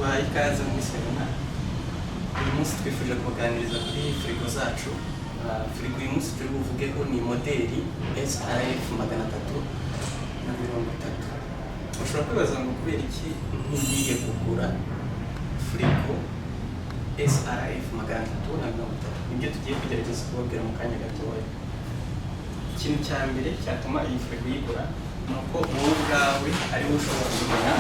Tubahaye ikaze muri Serena. Uyu munsi twifuje kubaganiriza kuri firigo zacu. Firigo uyu munsi turi buvugeho ni modeli SRF 330. Ushobora kwibaza ngo kubera iki ngiye kugura firigo SRF 330? Nibyo tugiye kugerageza kubabwira mu kanya gatoya. Ikintu cya mbere cyatuma iyi firigo uyigura ni uko wowe ubwawe ari wowe ushobora kumenya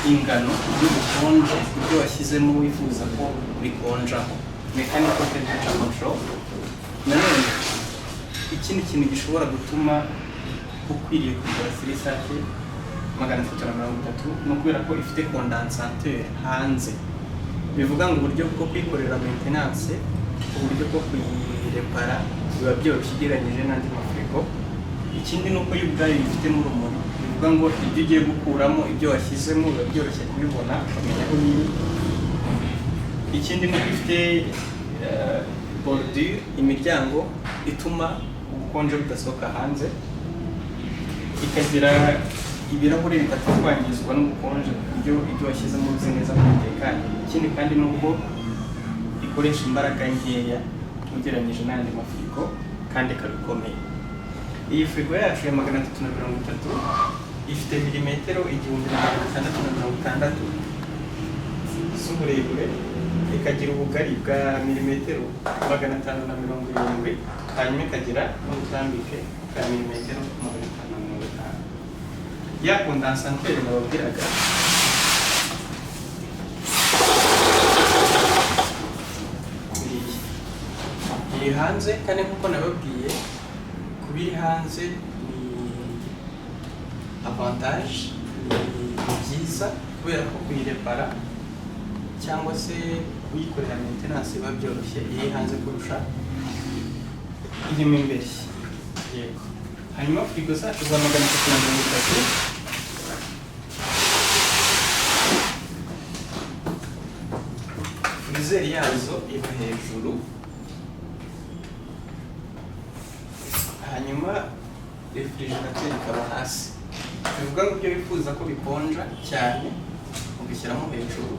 ingano y'ubukonje ibyo washyizemo wifuza ko bikonjaho, mechanical temperature control. Nanone ikindi kintu gishobora gutuma ukwiriye kugura sirisake 330 ni ukubera ko ifite condensateur hanze, bivuga ngo uburyo bwo kuyikorera maintenance, uburyo bwo kuyirepara biba byoroshye ugereranyije n'andi mafirigo. Ikindi ni uko yo ubwayo yifitemo urumuri, bivuga ngo ibyo ugiye gukuramo, ibyo washyizemo, biba byoroshye kubibona, ukamenya aho biri. Ikindi ni uko ifite bordure, imiryango ituma ubukonje budasohoka hanze, ikagira ibirahuri bidapfa kwangizwa n'ubukonje, ku buryo ibyo washyizemo uzi neza ko bitekanye. Ikindi kandi ni uko ikoresha imbaraga nkeya ugereranyije n'andi mafirigo, kandi ikaba ikomeye. Iyi firigo yacu ya 330 ifite milimetero 1660 z'uburebure, ikagira ubugari bwa milimetero 570, hanyuma ikagira n'ubutambike bwa milimetero 550. Ya condensateur nababwiraga iriya iri hanze, kandi nk'uko nababwiye, kuba iri hanze ni avantage, ni byiza kubera ko kuyirepara cyangwa se kuyikorera maintenance biba byoroshye iri hanze kurusha irimo imbere. Yego. Hanyuma firigo zacu za 330, freezer yazo iba hejuru, hanyuma refrigerateur ikaba hasi, bivuga ngo ibyo wifuza ko bikonja cyane ubishyiramo hejuru,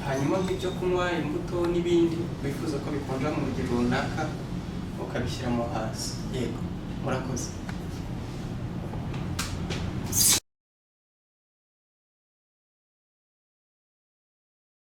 hanyuma nk'ibyo kunywa, imbuto n'ibindi wifuza ko bikonja mu rugero runaka ukabishyiramo hasi. Yego, murakoze.